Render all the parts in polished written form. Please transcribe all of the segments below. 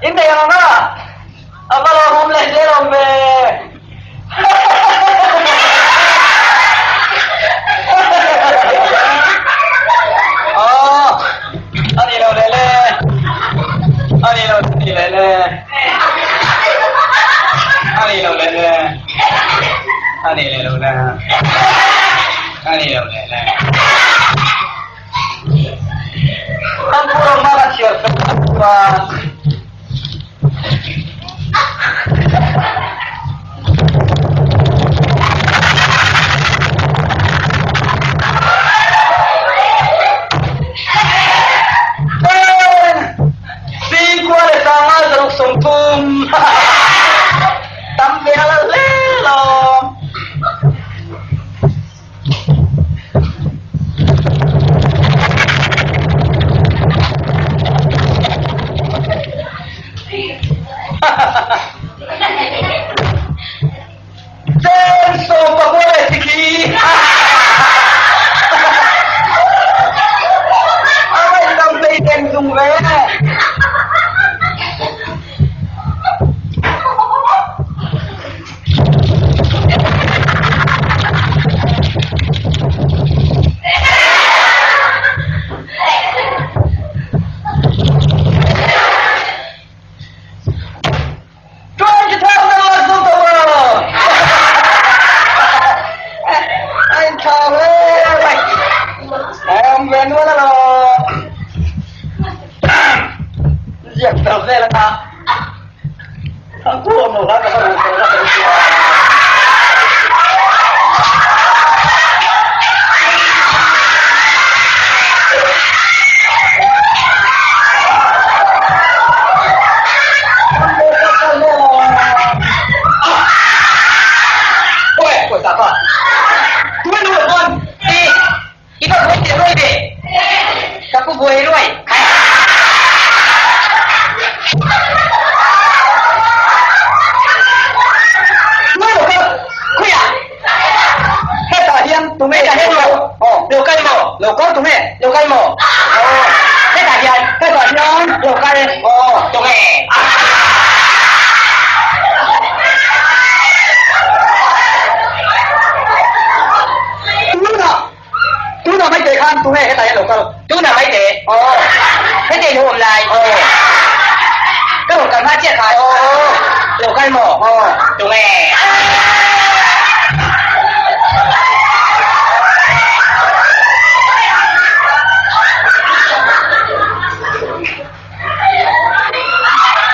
In nei ang a, a va lawmawm leh zel awm ve. Aw, a ni lo leh le, a ni lo ni leh le, a ni lo leh le, a ni leh lo le, a ni lo leh le. Kan pu ram a chhiar fel tak chuan Singkua leh sanga 130 tam ve a la hle lawm. Cheng sawm pakua leh sikhi. A ngaihdam hlei deng zung ve. 20,000 la zu tawh a. A inthlau hle mai. Awm ve nual alawm. Ziak fel vel a. Thangpu awm lo hla ka va ruh tawh la ka hria. Ka pu buai ruai. Hetah hian tunge Hetah hian lo. Aw. Lo kal maw? Lo kal tunge? Lo kal maw? Aw. Hetah hian. Hetah hian. Lo kal. Aw. Tunge? Tunah tunah mai teh khan tunge hetah hian lo kal? Tunah mai teh. Aw. Heti lo awm lai. Aw. Ka rawn kal hma chiah khan. Aw. Lo kal maw? Aw. Tunge?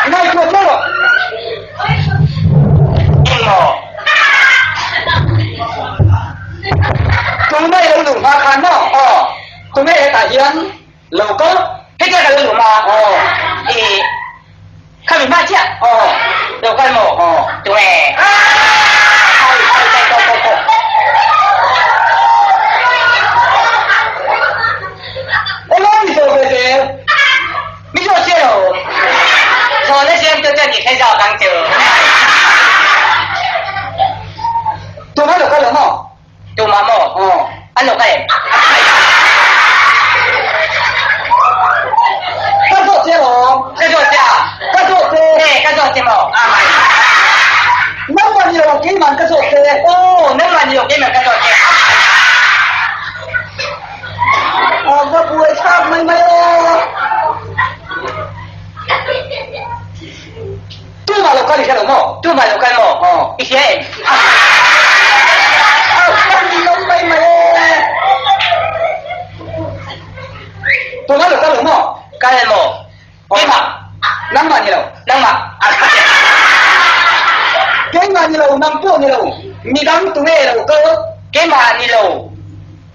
Ngaihtuah chiah rawh. Eng maw? Tunge lo luh hma khan maw? Aw. Tunge hetah hian lo kal? Hetia ka lo luh hma. Aw. I khami hma chiah. Aw. Lo kal maw? Aw. Tunge? Enge mi sawi ve zel? Mi sawi chiah lo. Sawi na siam te chuan i hre zawk ang chu. Tumah lo kal lo maw? Tumah maw? Aw. An lo kal em? Ka zawh che alawm. Ka zawh che a? Ka zawh che. Eh, ka zawh che maw? Ah. Nangmah ni lo keiman ka zawh che. Aw, nangmah ni lo keiman ka zawh che. A va buai thlak mai mai aw. Tumah lo kal i hre lo maw? Tumah lo kal maw? Aw. I hria em? A va ninawm mai mai e. Tumah lo kal lo maw? Kal maw? Keimah. Nangmah ni lo. Nangmah. Keimah ni lo, nang pawh ni lo. Midang tunge lo kal? Keimah ni lo.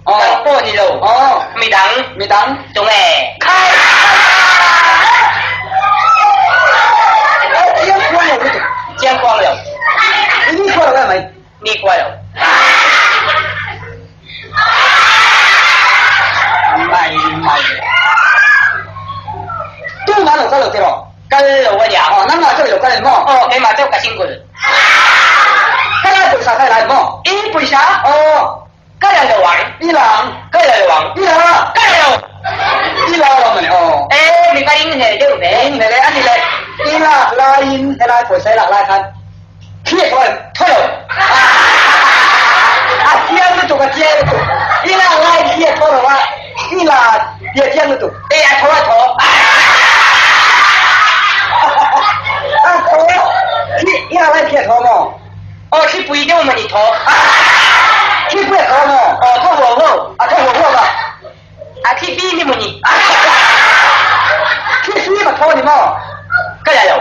Nang pawh ni lo. Midang. Midang. Tunge? Khai! Chiang kuang lo lutuk. Chiang kuang lo. I ni khua lo em mai? Ni khua lo. Mai mai. Tumah lo kal lo tiraw? Kal lo a nia. Aw, nangmah chauh i lo kal em maw? Aw, keimah chauh ka single. Ka lai pawisa kha i la em maw? I pawisa? Aw. Ka la lo ang. I la ang. Ka la lo ang. I la. Ka la lo. I la lo mawni aw. Eh, mi va ring hlel deuh ve. Ring hlel e, a ni le. I lak laiin helai pawisa i lak lai khan Khi a tho em? Tho lo. A chiang lutuk, a chiang lutuk. I lak laiin khi a tho lo a, i la ti a chiang lutuk. E, a tho, a tho. A tho. Khi i lak laiin khi a tho maw? Aw, thlipui deuh mawni tho. Thlipui a tho maw? Aw, tho huau huau. A tho huau huau a. A thli fim hi mawni. Thli fim a thaw ni maw? Ka la lo.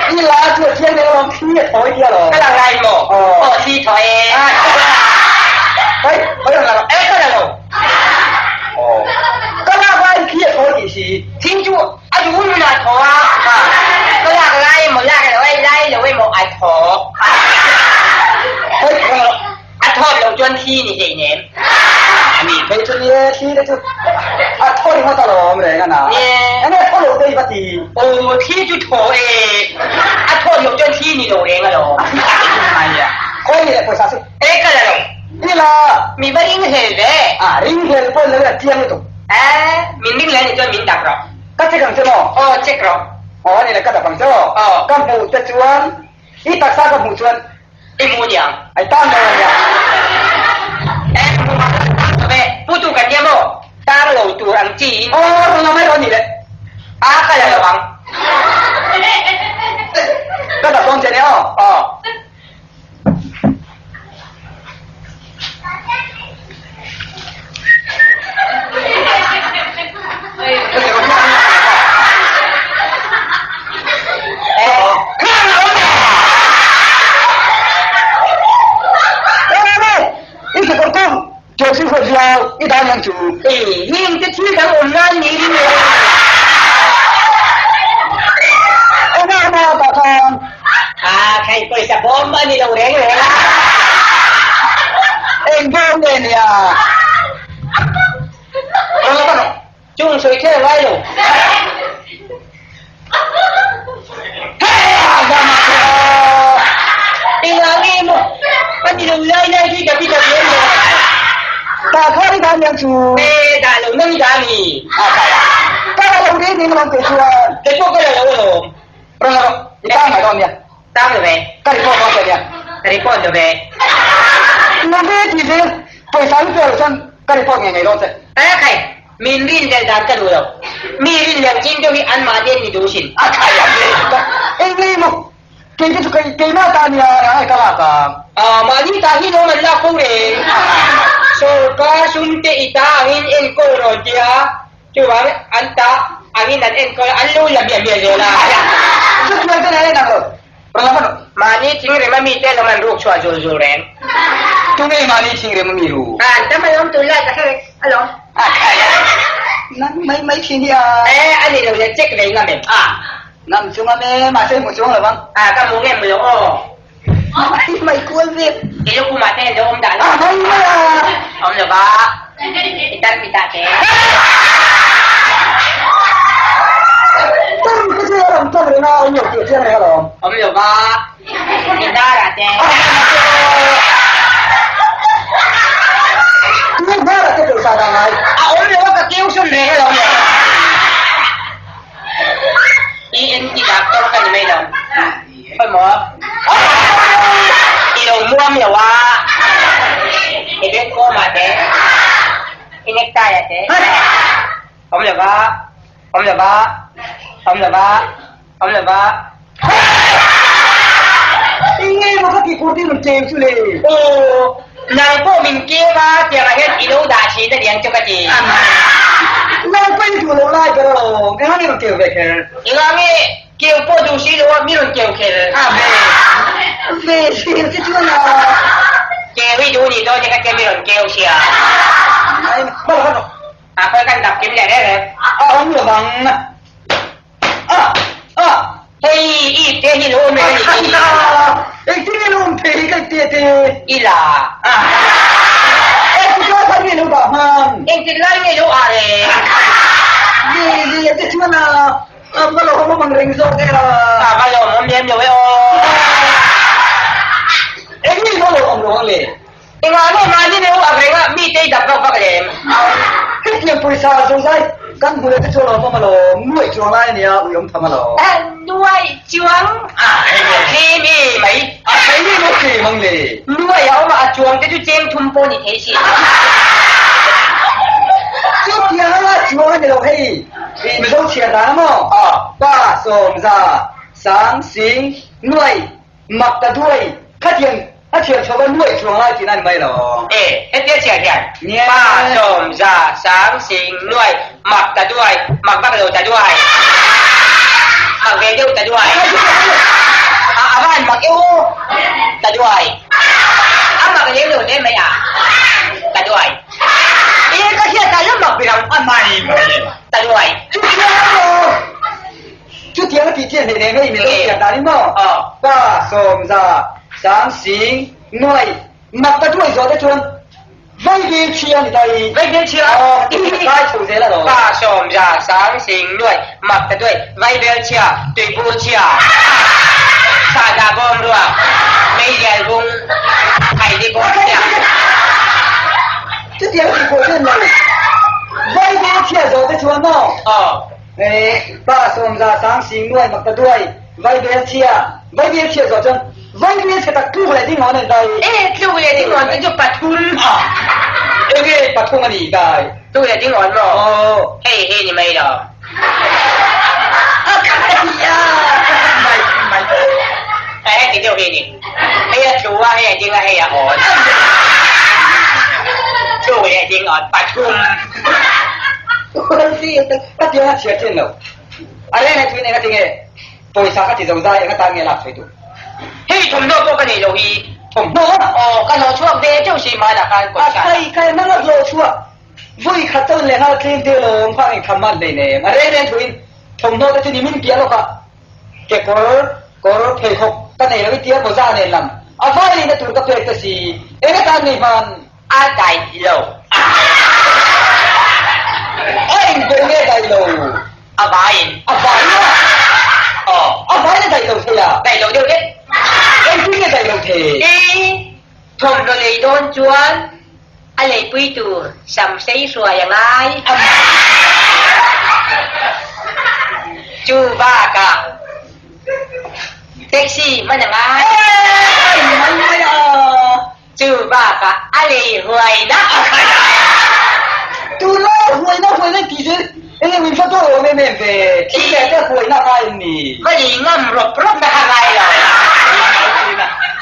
I la chu a chiang deuh alawm, thli a thaw i tia lo. Ka la ngai maw? Aw thli thaw e. Hei, hei rawn la rawh. E ka la lo. Ka lak laiin thli a thaw tih si. Thing chu a duh nun a thaw a. Ka lak lai emaw lak lo e, lai lo emaw a thaw. Hei, rawn la rawh. A thawt loh chuan thli ni hlei nem. Ani phei chu ni e, thli te chu a thaw ringawt alawm reng a na. Enge thaw lo te i va ti? Aw, thli chu thaw e. A thawt loh chuan thli ni lo reng alawm. Khawi ni le pawisa chu? E, ka la lo. I la. Mi va ring hlel ve. A, ring hlel pawh ni lo e, a chiang lutuk. E, min ring hlel nih chuan min dap rawh. Ka check ang che maw? Aw, check rawh. Aw, ani le ka dap ang che aw. Aw. Ka hmuh te chuan, i taksa ka hmuh chuan I mu niang. Ai tan lo ania. Eh, mu ma tan lo ve. Pu tu kan nia maw? Tang lo tur ang chi in. Aw, rawn la mai rawh ni le. A ka la lo ang. Ka dah dawn che nia aw. Aw. Pawisa bawm a ni lo reng reng a. Eng bawm nge nia? Rawn la ban rawh. Chung sawi kher a ngai lo. Engah nge maw a ni lo lai lai hi David a bian lo. Dah kha i dah niang chu. E dah lo nang i dah mi. A ka la. Ka la lo ri ning lawm kei chuan. Kei pawh ka la lo alawm. Rawn la rawh. I tang ngai dawn nia. Tang lo ve. Ka report dawn che nia. Ka report lo ve. Nang e ti zel. Pawisa i pe lo chuan ka report ngei ngei dawn che. A khai. Min rin leh dan ka duh lo. Mi rin leh chin deuh hi anmahni an ni duh sin. A khai a hle ka eng nge maw kei te chu kei keimah ta nia ai ka lak ang. Ah mahni ta hi lawm an lak fo reng. Sawrkar sum te i ta angin enkawl rawn tia chuvang an ta angin an enkawl a an lo la miah miah zel a. Chutiang te nen a inang lo. Rawn la hman rawh. Mahni thing rem a mi te lawm an ruk chhuah zul zul reng. Tunge mahni thing rem a mi ru? An tam alawm tunlai ka hre vek alawm. A khai a. Nang mai mai thin hi a. E a ni lo le check ve ngam em? A ngam chu ngam e mahse hmu chuang lo vang. A ka hmu ngem lo aw. Mai mai kual ve. Kei lo kumah te lo awm dah lo. A mai mai a. Awm lo va. I tan mi ta te. Tan te chu a rawn tan reng a, awm lo tih a chiang reng alawm. Awm lo va. I darah te. Tui darah te pawisa dah ngai. A awm lo a ka keu sawn reng alawm. ENT doctor ka ni mai lo. Khawi maw? I lo muam lo a, i beng kawm ah te, i necktie ah te, awm lo va, awm lo va, awm lo va, awm lo va. Eng nge maw ka tih kur ding rawn keu chu le? Aw, nang pawh min keu a, tiang ah hian i lo dah thin a niang chu ka ti. Nang pawh i duh loh lai ber alawm, engah nge rawn keu ve kher? Engah nge Keu pawh duh si lo a, mi rawn keu kher. A ve ve hlir che chuan a. Keu hi duh nih dawn che ka tia mi rawn keu sia. Ai bal khan rawh. A khawi kan dap kim leh reng reng. A awm lo vang. A a. Hei i te hi lo awm reng a nih hi. Engtin nge lo awm thei hi ka tia te. I la. A. Engtik lai khan nge lo dah hman. Engtik lai nge lo ah reng. Ve ve che chuan a. A va lo awm ang reng zawk e a. A va lo awm lem lo e aw. Eng nge va lo awm lo ang le? Engah nge mahni neuh ang reng a mite i dap vak vak lem? Hetiang pawisa zozai kan hmu leh te chu a lawmawm alawm, nuaih chuang lai a nia, uiawm tham alawm. Nuaih chuang tlem e mai. A thei nge maw tlem ang le? Nuaih a awm a, a chuang te chu cheng thum pawh ni thei si. Chutiang anga chuang a ni lo hei, i Mizo chhiar dan a maw? Pa, sawmza, sang, sing, nuaih. Mak ta duai, khatiang a chhiar chho va nuaih chuang lai tihna a ni mai lo. E, hetia chhiar hian pa sawm za sang sing nuaih mak ta duai, mak vak lo ta duai, mak ve deuh ta duai, a a van mak e u ta duai, a mak lem lo hle mai a ta duai. E, ka hriat dan la mak ber ang a mai mai ta duai. Chutiang a ni lo. Chutiang a tih chian hleih nen hei min lo chian dan in maw? Pa, sawmza, sang, sing, nuai, mak ka tuai zawh te chuan Vaivil chhia a ni ta i. Vaivil chhia? Aw, ka ti ka kai chho zel alawm. Pa, sawmza, sang, sing, nuai, mak ka tuai, vaivil chhia, tuibur chhia, sahdah bawm ruak, meizial bung, khaidi bawm chhia. Chutiang a tih pawh chuan lo Vaivil chhia zawh te chuan maw? Aw. Pa sawmza sang sing nuai mak ta duai, vaibel chhia, vaibel chhia zawh chuan vaibel chhe tak tluk leh ding awn an dai. E, tluk leh ding awn te chu pathum. A, enge pathum a ni dai? Tluk leh ding awn maw? Aw. Hei hi ni mai lo. A kha a, mai mai. A heti deuh hi ni. Hei a tlu a, hei a ding a, hei a awn. Tluk leh ding awn pathum. Ka tiang a chhiar chin lo. A reng reng thuin enga tinge pawisa ka ti zo zai enga tan nge lak sawi duh. Hei thawmhnaw pawh ka nei lo hi. Thawmhnaw a? Aw, ka hlawh chhuak ve teuh si hmanah khan pawisa. A kai kai nang a hlawh chhuak. Vawi khat chawn leh nghal tlem te lawm kha engtham man hlei nem. A reng reng thuin thawmhnaw te chu ni min piah lawk a. Kekawr, kawr, pheikhawk ka nei lo i tia mawza nen lam a vai leina tur ka pek te si. Enga tan nge hman? A daih lo. A engpawh nge daih lo? A vaiin. A vai a? Aw. A vain a daih lo thei a? Daih lo deuh deuh. Engtin nge daih lo thei? I thawmhnaw lei dawn chuan a leipui tur sam sei hruai a ngai. Chu bakah taxi hman a ngai. Mai mai a. Chu bakah a lei huaina a khat a. Tunlai huaina huaina tih chu eng eng in hre tawh lo em em ve, thil leh te huaina a ngai em ni? Va lei ngam rawp rawp na kha ngai lo.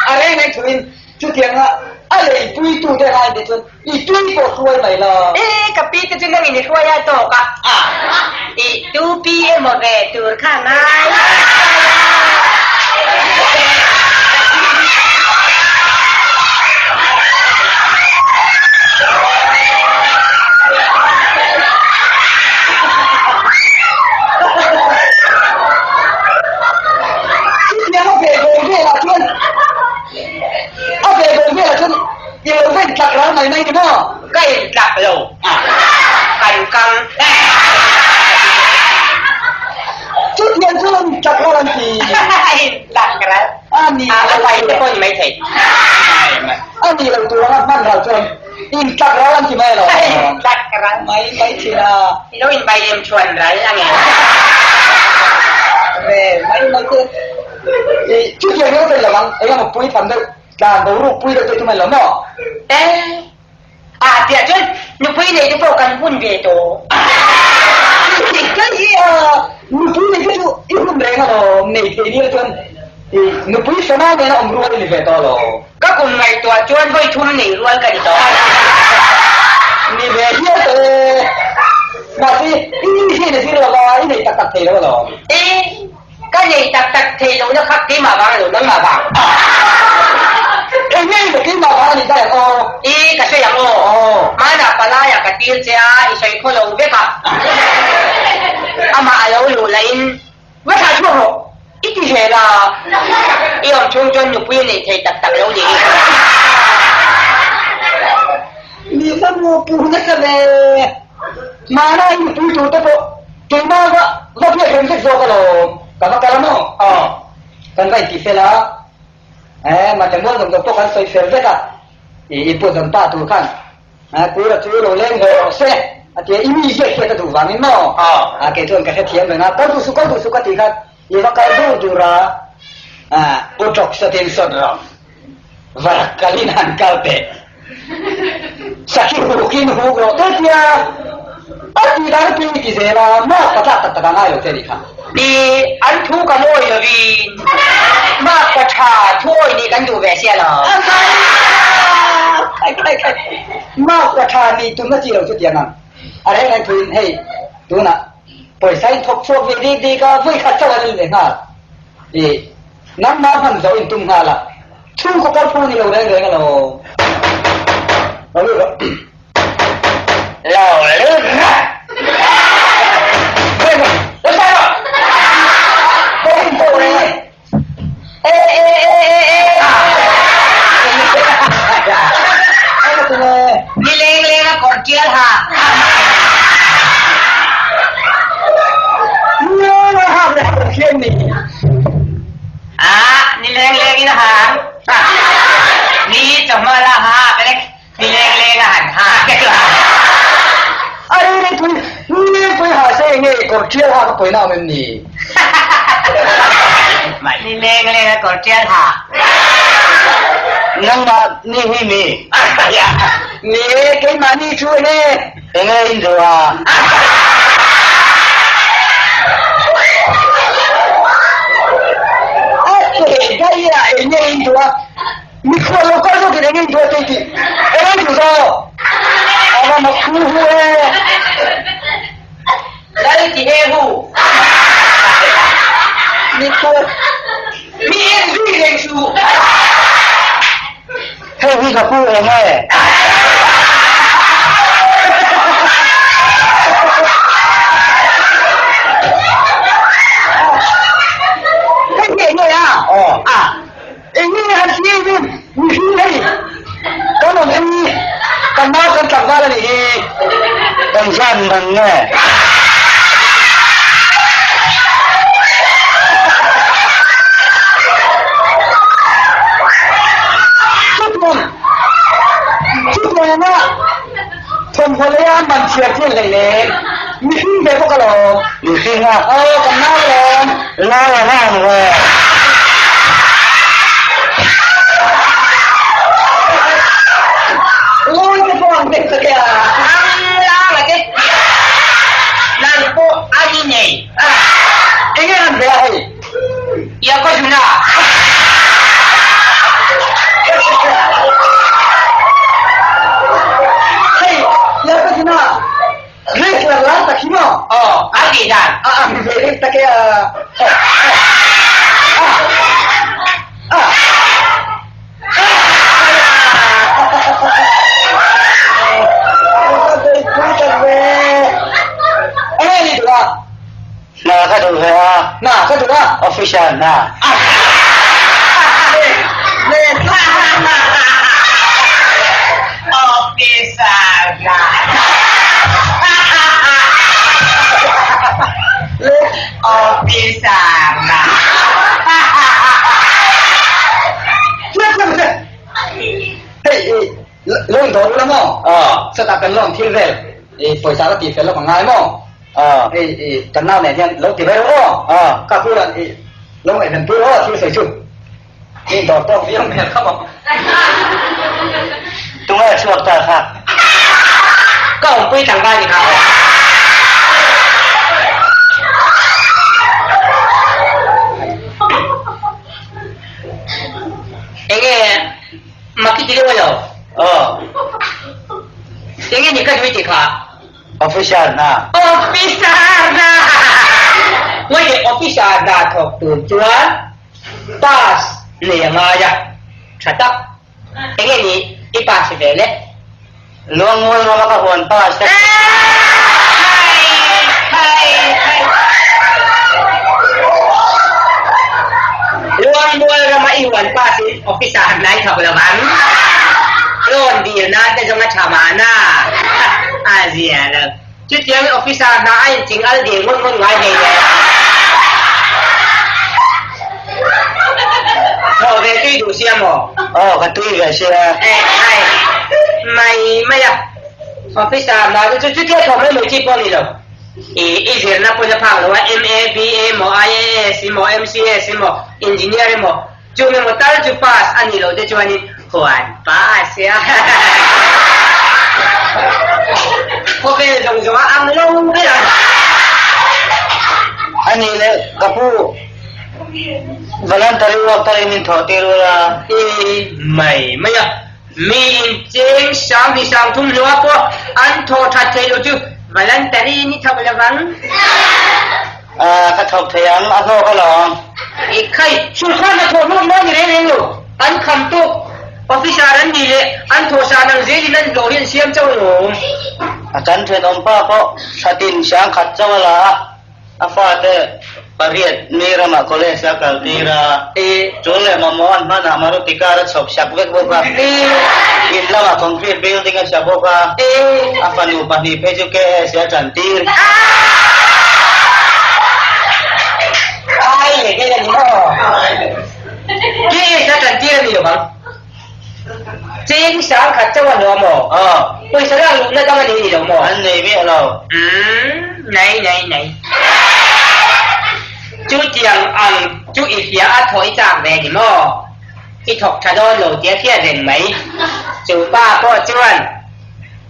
A reng reng thuin chutianga a lei puitu te ngai te chuan i tui pawh hruai mai la. E ka pi te chu nangin i hruai a tawk a, i tu pi emaw ve tur kha ngai. Chutiang a ve bawm velah chuan a ve bawm velah chuan i lo va intlak ral mai mai ni maw? Ka intlak lo. Kan kang. Chutiang chu intlak ral an ti. Intlak ral. A ni A pai te pawh ni mai thei. A ni lo tur anga hman ral chuan intlak ral an ti mai lo. Intlak ral. Mai mai thin a. I lo inbai lem chuan ral a nge. Ve mai mai te. I chutiang hian ka lo ang eng emaw pui tham deuh tlan boruak pui deuh te chu mai lo maw? E. A tiah chuan nupui nei te pawh kan hun ve tawh. Ka i a, nupui nei te chu i hun reng alawm, nei thei nia chuan i nupui sana nena awm rual i ni ve tawh alawm. Ka kum ngaihtuah chuan vawi thum nei rual ka ni tawh. Ni ve hial tawh e. Mahse i ni hian a zir lo va, i nei tak tak thei lo alawm. E, Ka nei tak tak thei lo na kha keimah vang a lo, nangmah vang. Eng nge maw keimah vang a nih daih ang aw? I ka sawi ang aw. Hmanah palaiah ka tir che a, i sawi khaw lo vek a. Amah a lo luh lahin, Va thlah chhuak rawh, i ti zel a. I awm chhung chuan nupui a neih thei tak tak lo ni. Ni va maw pu nasa ve. Mahna i nupui tur te pawh keimah va va biak reng vek zawk alawm. Ka va kal a maw? Aw. Kan va inti fel a. Eh, mate mual dawm dawm pawh kan sawi fel vek a. I i pu dawm pa tur khan Kura chu lo leng ve rawh se. A tia, I mi ziak hiat a duh vangin maw? A kei chuan ka hrethiam reng a, kal duh suh, kal duh suh ka tih khan i va kal dur dur a, utawk sawtin sawt rawh, varak kalin han kal teh, sakhi hukin huk rawh te tia a tih dan a tui ti zel a, mak ka tlak tak tak a ngai lo che nih kha. Ni, an thu kan awi lovin mak ka tha thu awi nih kan duh ve sia lo. Khai khai khai, mak ka tha nih tumna chi lo chu tiang ang. A reng reng thuin hei tunah pawisa in thawk chhuak ve dik dik a, vawi khat chauh an in leh nghal. I nangmah hman zawh in tum nghal a, chhungkaw kal phu ni lo reng reng alo. Lo lut rawh. Lo lut rawh. Lo sai rawh. E e e e e. Ni leng leng a kawr tial ha. A ni leng leng in a ha. Ni chawhma la ha ka lek. Ni leng leng a han ha ke la. Are re pui ni pui ha se nge kawr tial ha ka pawina awm em ni? Ni leng leng a kawr tial ha. Nangmah ni hi mi? Ni e, keimah ni chu enge? Enge in duh a? A teh daih a, enge in duh a? Mikhual lo kal zawkin eng eng duat ei tih eng eng duh zawk a va mak hu hu e. Lal ti he hu. Mikhual mi en zui reng suh. Hei hi ka pu eng e. Hei hi eng nge a? Aw. A. Eng nge han ti em em mihring hei kan awm hi kan nau kan tlangval a nih hi. Engzat man nge? Chutiang chutiang anga thawmhnaw leia man chhiar chi an hlei nen mihring ve bawk alawm. Mihring a? Aw kan nau alawm. Nau a vang ve. Ngawi te pawh ang deuh tak e a. Ang lang a te. Nang pawh a ni nei. Enge han ve a hei? Ia ka zun a. Hei, ia ka zun a. Wrestler lar tak hi maw? Aw, a tih dan. A ang ve reng tak e a. A. A. Na ka duh ve a. Na ka duh a. Official na. Officer na. Officer na. Hei, lawng dawr ula maw? Chutah kan lawng thil vel, pawisa ka tih fel lawk a ngai maw? Hei, kan nau nen hian lo ti ve rawh aw. Ka pu rawn lo ngaihven pui rawh aw thil sawi chu. Mi dawr tawk viau hmel kha maw. Tunge chhuak ta kha? Ka awmpui tlangval ni kha aw. Enge maki ti deuh alo? Aw. Enge ni ka nui ti kha? Officer hna. Officer hna! Ngawi teh officer hna thawk tur chuan pass nei a ngai a, tha tak. Enge ni i pass ve le? Luangmual rama ka huan pass ka Luangmual rama i huan pass in officer hna i thawk lo ang. Loan dil nan te zawng a tha mahna. A zia lo. Chutiang officer hna a inching al dil ngawn ngawn ngai hlei le. Thawh ve tui duh sia maw? Aw, ka tui ve sia. Eh, hai. Mai mai a. Officer hna te chu chutia thawk mai mai chi pawh a ni lo. I i zirna pawn a phak lo a, MA, BA emaw, IAS emaw, MCS emaw, Engineer emaw, chung emaw tal chu pass a nih loh te chuanin huan pass sia. Khawvel zawng zawng a ang lo ber ang. A nih leh ka pu voluntary work tarin min thawh tir ula. I mai mai a. Mi in cheng sang ni sang thum hlua pawh an thawh that theih loh chu voluntary ni thawk lo vang. A, ka thawk thei ang, a hlawk alawm. I khai, sulkhan a thawh hlawk maw ni reng reng lo. An kham tawk officer an nih leh an thawh san ang zelin an hlawh hi an siam chauh alawm. A kan thenawm pa pawh thatin sang khat chauh a la a. A fate pariat mi ramah college a kal tir a, tul leh mamawh an hmanah Maruti car a chhawp sak vek bawk a, in lamah concrete building a sa bawk a, a fanu pahnih phei chu KS a tan tir. Ai leh vel a ni maw? KS a tan tir a ni lo ang. Cheng sang khat chauh a hlawh maw? Aw. Pawisa lak luhna dang a nei ni lo maw? An nei miah lo. Umm, nei nei nei. Chutiang ang chu i hria a thawh i chak ve ni maw? I thawk tha dawn lo tia hriat reng mai. Chu pa pawh chuan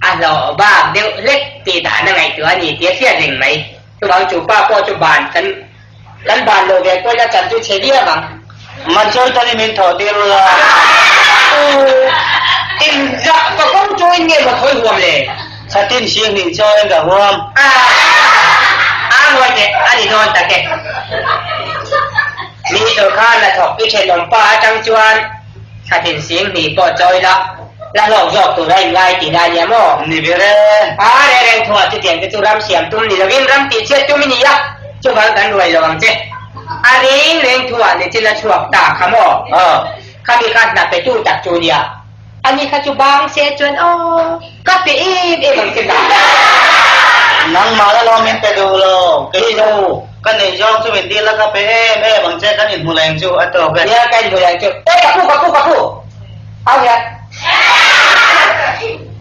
a hlawh bak deuh hlek tih dan a ngaihtuah a ni tia hriat reng mai. Chuvang chu pa pawh chu ban kan kan ban lo ve pawhin a chan chu chhe viau ang. Manchawi tan i min thawh tir ula. U, in zah ka kawng chawiin nge maw thawi huam le? Chatin hring hnih chawiin ka huam. A, a ngawi teh a ni dawn tak e. Mi sawrkar la thawk i thenawm pa atang chuan Chatin sing hnih pawh chawi la, la hlawk zawk tur a inngai tih na ania maw? Ni ber e. A re reng thuah chutiang te chu ram siam tum ni lovin ram tihchhiat tum i ni a, chuvang kan ruai lo ang che. A reng reng thuah ni chin a chhuak ta kha maw? Aw. Khami kha hna petu tak chu nia. Ani kha chu bang se chuan aw ka pe em em ang che ta. Nangmah la lo min pe duh lo, kei chu ka neih zawng chu min dil a ka pe em em ang che kan inhmu leng chu a tawk e. Nia ka inhmu leng chu. Aw ka pu ka pu ka pu. Au hian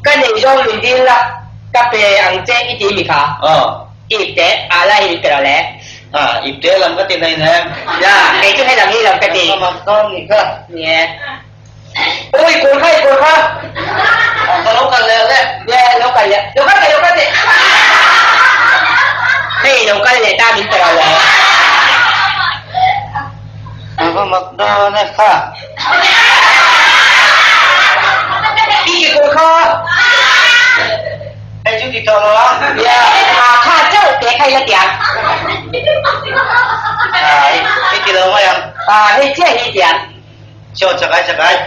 ka neih zawng min dil la ka pe ang che i ti mi kha. Aw. Ip te a la in pe rawh le. A, ip te lam ka ti hlein em. La, kei chu helam hi lam ka ti. Ka mak dawn ni kha. Nia. Ui, kawr kha, i kawr kha. Ka lo kal leh le. Nia, lo kal leh. Lo kal teh, lo kal teh. Hei, lo kal leh ta min pe rawh le. A va mak dawn e kha. I ki kawr kha. Hei chu ti tawh lo a. Nia, a kha chauh teh kha i la ti ang. A, i ti lo mai ang. A, hei chiah hi i ti ang. Chaw chakai chakai.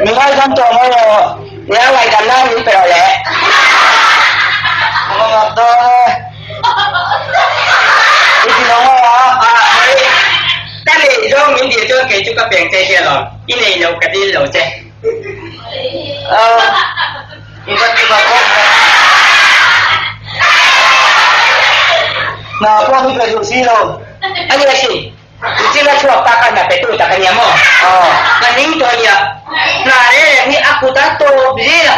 Mi ngaidam tawh mai rawh. Nia ngaidam nan min pe rawh le. Ka va mak dawn e. I ti lo maw a? A, ka neih zawng min dil chuan kei chu ka peng che hian awm. I nei lo ka dil lo che. A, i va ti va bawk ve. Hna pawh hi pe duh si lo. A nia sin, i chil a chhuak tak a hna petu tak a nia maw? Aw. Ka ning tawh a nia. Hna reng reng hi a kut a tawp zel a,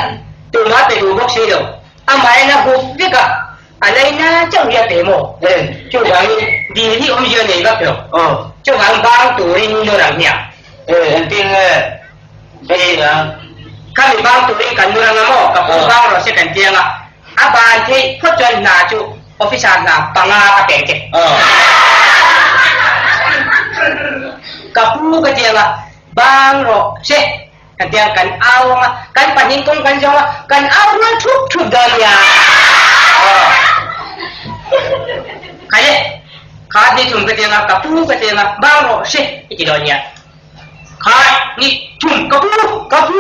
tumah pe duh bawk si lo. Amahin a hup vek a. A laina chauh hi a pe maw? Chuvangin dil hi awmzia nei vak lo. Chuvang bang turin nawr ang hmiang. Engtin nge hei ang? Khami bang turin kan nawr anga maw? Ka pu bang rawh se kan tiang a. A ban theih phawt chuan hna chu officer hna panga ka peng che. Ka pu ka tiang a, bang rawh se. Kan tiang kan au ang a, kan pahnih kawng kan zawng a, kan au rual thup thup dawn nia. Khai le, kha hnim. ni thum ka tiang a, ka pu ka tiang a, bang rawh se i ti dawn nia. Kha ni thum ka pu, ka pu,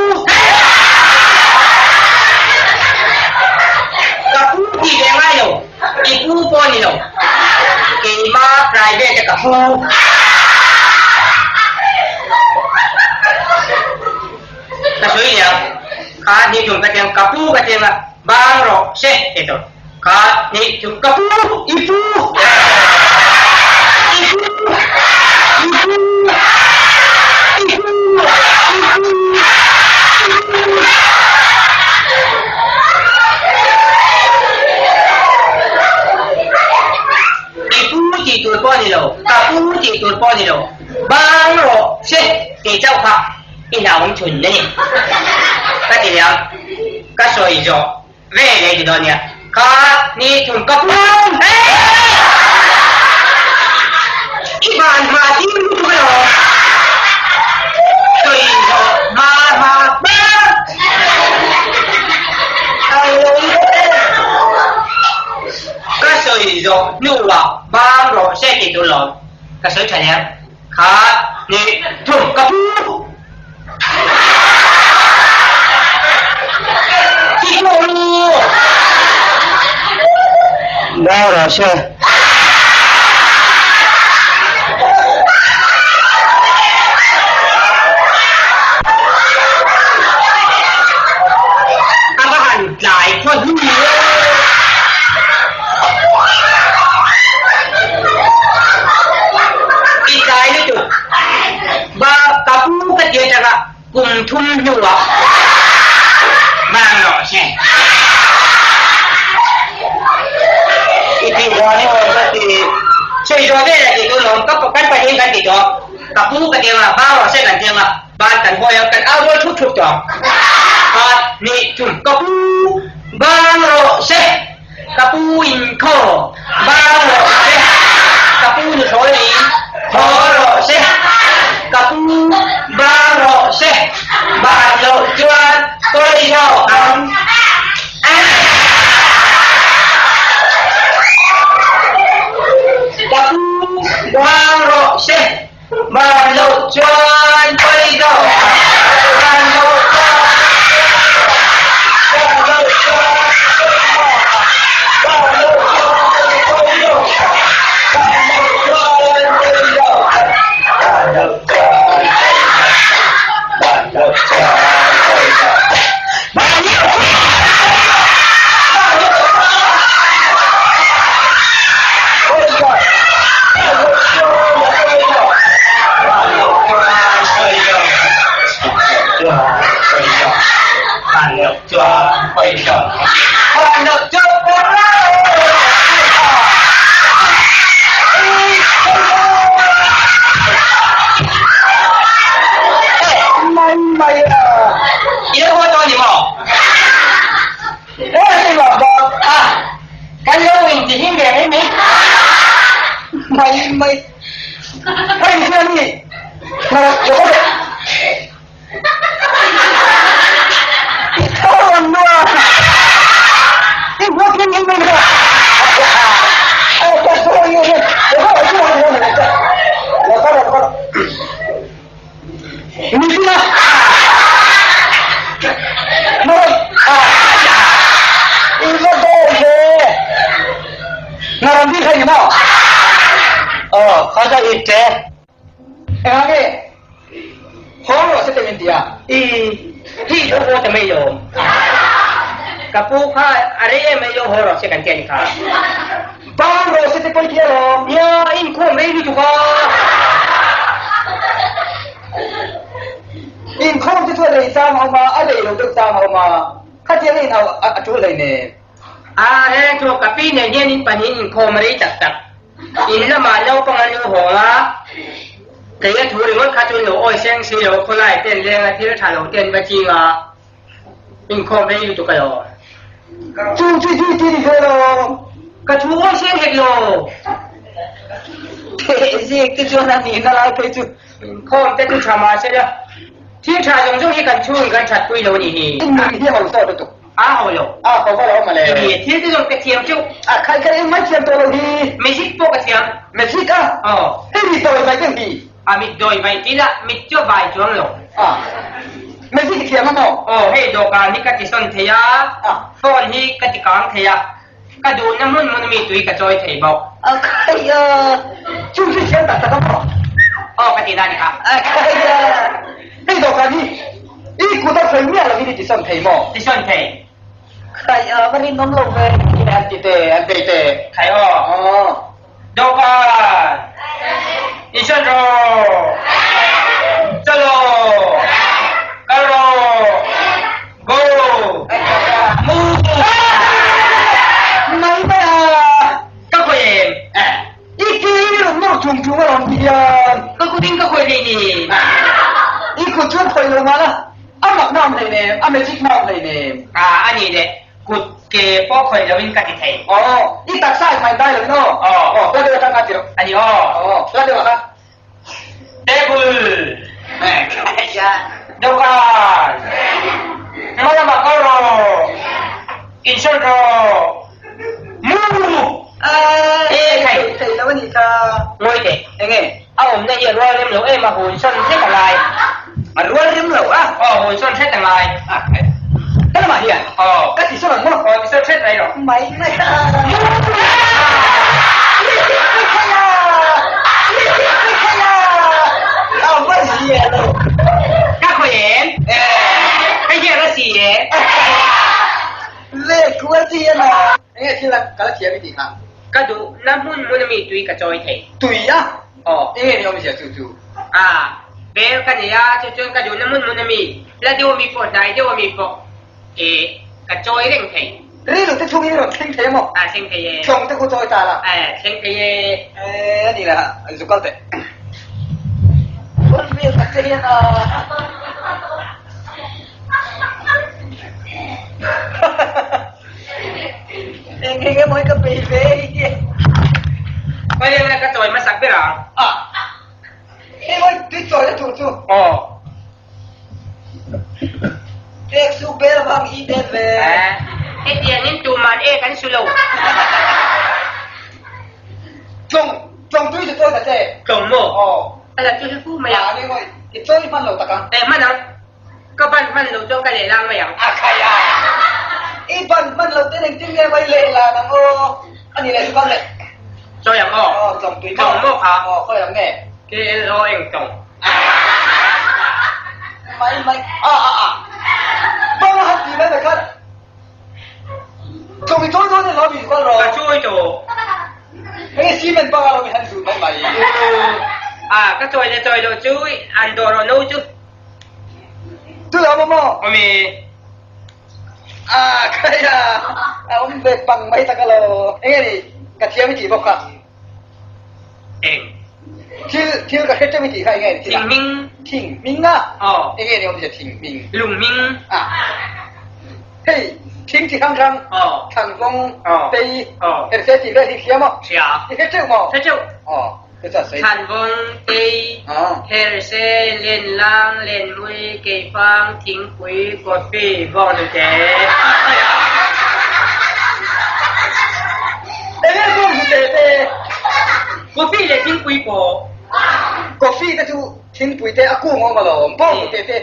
ka pu tih ve ngai lo, i pu pawh ni lo, keima private a ka pu. Ka sawi leh ang, kha ni thum ka tiang, ka pu ka tiang a, bang rawh se ti tawh. Kha ni thum ka pu, i pu, i pu, i pu, i pu, i pu, i pu. I pu tih tur pawh a ni lo, ka pu tih tur pawh a ni lo, bang rawh se tih chauh kha. I hlauhawm chhun a ni. Ka ti leh a, ka sawi zawh ve leh ti dawn nia. Kha ni thum ka pum e! I van hma ding lutuk alawm. Sawi zawh hma hma hma. Ka sawi zawh hnuah bang rawh se tih tur lawm. Ka sawi tha leh ang. Kha ni thum ka pu Ti ko lu Ba ra se. A va han tlai khaw hnu e. I tlai lutuk. Ba ka pu ka ti atanga kum thum hnuah bang rawh se. I tih dan i awm ka ti. Sawi zawh vel a tih tur lawm ka kan pahnih kan ti tawh. Ka pu ka ti anga bang rawh se kan ti anga ban kan hawi ang kan au rual thup thup tawh ang. Khat hnih thum ka pu bang rawh se. Ka pu in khaw bang rawh se, ka pu nuthlawi in khaw rawh se, ka pu bang rawh se, ban loh chuan pawi lo ang. Ka pu bang rawh se, ban loh chuan pawi lo ang, ban loh chuan ban loh chuan ban loh chuan pawi lo ang, ban loh chuan pawi lo ang, ban loh chuan ban loh chuan pawi lo ban loh chuan ban loh Mai mai a. I lo haw tawh a ni maw? A, kan lo inti hlim ve mai mai. Mai mai. Hei hian ni. Hi lo haw ta mai lo. Ka pu kha a rei em mai lo haw rawh se kan ti a ni kha. Bang rawh se te pawi ti alawm. Nia, inkhawm rei lutuk a. Inkhawm te chu a lei chang a awm a, a lei lo deuh chang a awm a. Khatiang a inhau a tul hlei nen. A reng chu ka pi nen hian in pahnih inkhawm rei tak tak. In lamah naupang an lo hawng a, kei a thu ringawt kha chu an lo awi seng si lo, khawlai ten leng a thil tha lo ten va ching a, inkhawm rei lutuk a lo. Chung chu zui ti ni ve lo. Ka thu awi seng hek lo. Theh zik te chuan a nihna lai phei chu. Inkhawm te chu tha mah se la, thil tha zawng zawng hi kan chhung kan that pui lo a nih hi. In nui hi a ho sawt lutuk. A ho lo. A ho va lo mawle. I thil te zawng ka thiam teuh. A khai kha engmah thiam tawh lo hi. Magic pawh ka thiam. Magic a? Aw. Hei mi dawi vai deuh hi. A mit dawi vai ti la, mit chu a vai chuang lo. A. Magic i thiam a maw? Aw, hei dawhkan hi ka ti sawn thei a, phone hi ka ti kang thei a, ka duhna hmun hmun ami tui ka chawi thei bawk. A khai a, chu chu i thiam tak tak a maw? Aw, ka ti na ni kha. A khai a, hei dawhkan hi i kut a sawi miah lovin i ti sawn thei maw? Ti sawn thei. Khai a, va rinawm lo ve. An ti te, an bei te. Khai aw. Aw. Dawhkan! Insawn rawh! Chalo! Kal rawh! Go! Move! Mai mai a! Ka khawi em? I ke i rawn nawr chung chung a rawn ti hian. Ka kut in ka khawi hlei ni. I kut chuan khawi lo mah la, a mak na awm hlei nem, a magic na awm hlei nem. A a ni le, kut ke pawh khawi lo in ka ti thei. Aw, i taksa i hmai dai lo in aw. Aw. Aw, hla deuh atang kha ti rawh. A ni aw. Aw, hla deuh ah kha. Table. Dawhkan. Hma lamah kal rawh. Insert rawh. Move. E thei thei lo a nih kha. Ngawi teh. Enge? A awmna hi a rual rem lo em a, hun sawn hret a ngai. A rual rem lo a? Aw, hun sawn hret a ngai. A, ka lamah hian? Aw. Ka ti sawn ang maw? Aw, ti sawn hret mai rawh. Mai mai a. Ka khawi em? Ka hian a si e. Le kual chi hian a. Enge thil a ka la thiam i tih kha? Ka duh na hmun hmun ami tui ka chawi thei. Tui a? Aw. Enge ni awmzia chu chu? A, bel ka nei a, chu chuan ka duh na hmun hmun ami, la deuh ami pawh, hnai deuh ami pawh e ka chawi reng thei. Rilru te chhungin i rawn thleng thei a maw? A, thleng thei e. Tlawng te khu chawi ta la. A, thleng thei e. E, a ni la, zu kal teh. Rawn vel tak che hian a. Eng eng emaw hi ka bei ve hi. Khawi leng ka chawi hmasak ber ang. A. Hei mawi tui chawi na tur chu. Aw. Ek suk ber avang hi den ve. Hetiangin tuman ek an su lo. Tlawng, tlawng tui chu chawi ta che. Tlawng maw? Aw. A la chu hi fu mai a. A, ni mawi i chawi hman lo tak ang. Eh, hman ang. Ka ban hman lo chuan ka lehlang mai ang. A khai a! I ban hman lo ten engtin nge mai lehlan ang aw? A ni leh chu kal leh. Chawi ang aw. Aw, tlawng tui maw? Tlawng maw kha? Aw, khawi ang nge? KLO eng tlawng? Mai mai, a a a. Bang a han ti mai mai khan. Tlawng i chawi dawn emaw mi kal rawh. Ka chawi tawh. Hei cement bang a lo mi han zut mai mai. A, ka chawi leh chawi loh chu an dawh rawh no chu. Tu lo maw maw? Awm e. A khai a, a awm ve pang mai tak alo. Enge ni, ka thiam i tih bawk kha. Eng? Thil, thil ka hre teuh i tih kha enge ni thil a? Thing hming. Thing hming a? Aw. Enge ni awmzia thing hming? Lung hming. A. Hei, thing chi hrang hrang. Aw. Thlanvawng. Aw. Tei. Aw. Herse tih vel hi hria maw? Hria. I hre teuh maw? Hre teuh. Aw. Thanvawng, Tei, Herse, Lenlang, Lenmui, Keifang, Thingpui, Coffee, Bawnghnute. Enge bawnghnute te? Coffee leh thingpui pawh. Coffee te chu thingpui te a kung a awm alawm, bawnghnute te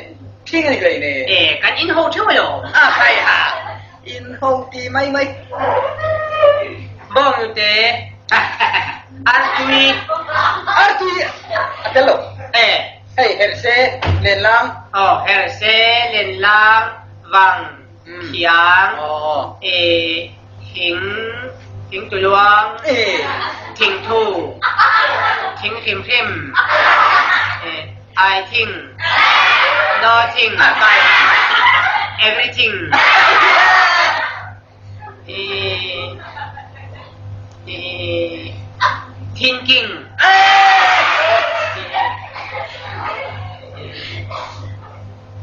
thing a ni hlei ne. E, kan in ho theuh alawm. A khai ha, in ho ti mai mai. Bawnghnute. Artui. Artui a tel lo. E. Hei herhse lenlang. Aw herhse lenlang vang thiang. Aw. E thing thing tuluang. E. Thingthu. Thing hrim hrim. E I think. Nothing. Everything. Thinking.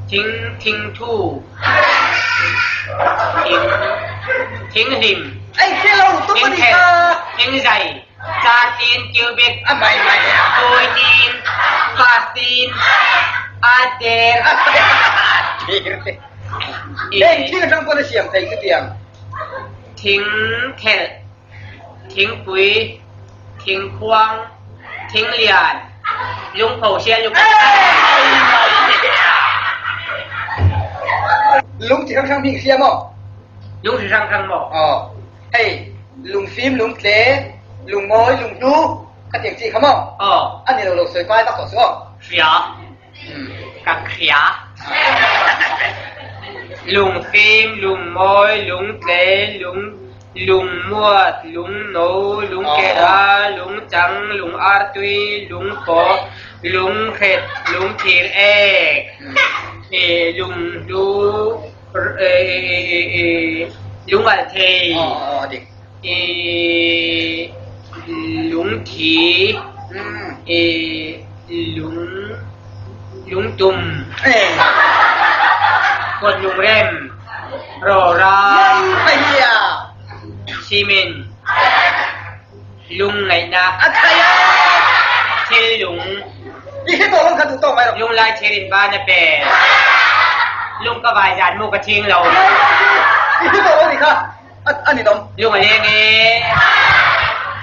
Thing thing thu. Thing thing hlim. Thing thel. Thing zai. Ca tin cubic. Kawi tin. Fast tin. Ader. Heng thil atang pawn a siam thei chutiang. Thing thelh, thingpui, thingkhuang, Thinglian, Lungpho hrial lukhum. Lung chi hrang hrang hming hria maw? Lung chi hrang hrang maw? Aw. Hei, lungfim, lungtle, lungmawi, lunghlu, khatiang chi kha maw? Aw. A ni lo lo sawi kai vak tawh suh aw. Hria. Ka hria. Lungfim, lungmawi, lungtle, lung lungmuat, lungno, lungkela, lungchang, lungartui, lungpawh, lungret, lungthir ek, lunghlu, lungalthei, lungthi, lung lungtum, kawt lungrem, rawra, cement, lungngaihna, thil lung, lunglai thir in ban a pe, lung ka vai zan mu ka ching lo. A ninawm. Lung a leng e.